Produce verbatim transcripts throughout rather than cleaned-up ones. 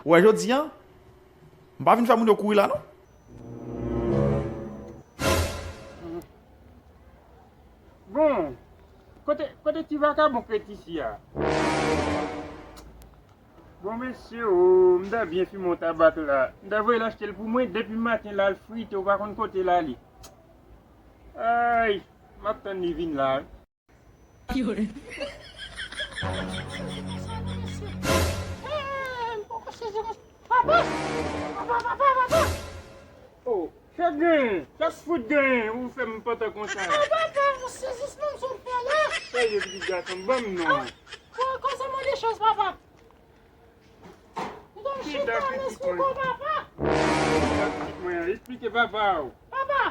Ou wè jodi a, m pa vin fè moun yo kouri la non. Bon, kote, kote ti vakabon k ret isi a? Bon, mesye, o, m ta byen fimen yon tabak la. M ta voye l achte l pou mwen, depi maten la l frite, ou pa konn kote l ale. Ay, m ap tann li vin la. Yo. Eh, m poko sezi konsa. Papa! Papa, papa, papa! Oh, sa genyen? Sa fout genyen? Ou fè m pantan konsa? Oh, papa, yon sezisman m sot fè la. Serye, pitit gason m, ban m non. Ah, bon, konsa mande chans, papa. Ou konn chita nan sou kò papa. Chita, pitit mwen. Esplike papa w. Papa,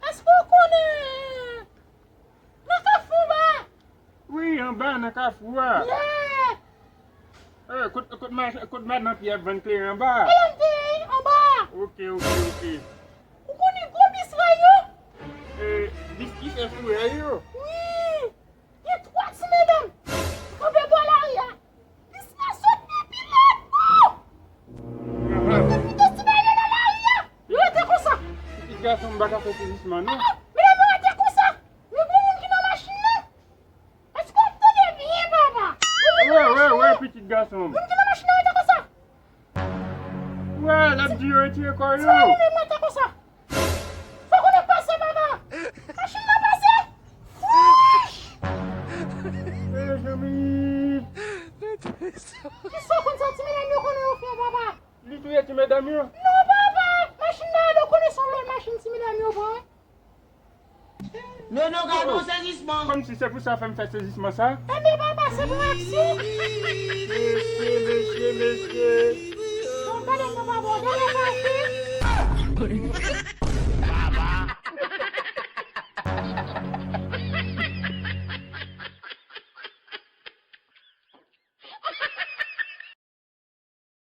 èske w konnen nan Kafou anba? Wi, anba nan Kafou a. Yeah! Eh, kot, kot ma-, kot madanm Pyè ap vann kleren anba? E la m te ye anba. Ok, ok, ok. Ou konnen gwo bis rèy yo? Eh, bis ki fè sou rèy yo? Wi! Gen twa ti medam kanpe bò lari a. Bis la sot depi lòtbò. Yo te kite ti medam nan lari a. Yo rete konsa. Pitit gason m pa ka fè sezisman non. Ah, medam yo rete konsa. Men gon moun ki nan machin nan. Èske w ap tande byen, papa? Wi, wi, wi, pitit gason m. Moun ki nan machin nan rete konsa. Wè, l ap di yo retire kò yo. Ti medam yo rete konsa. Fòk ou te pase, papa. Machin nan pase. Fouch! Mezanmi. Kisa w konn sa ti medam yo konnen yo fè, papa? Li touye ti medam yo? Non, papa. Machin nan ale, w konnen se yon lòt machin ti medam yo pran. Non, non, gade yon sezisman. Kòmsi se pou sa fè m fè sezisman sa? Enben, papa, se pou aksi. Mesye, mesye, mesye. Bon, gade sa, papa, w genlè fache.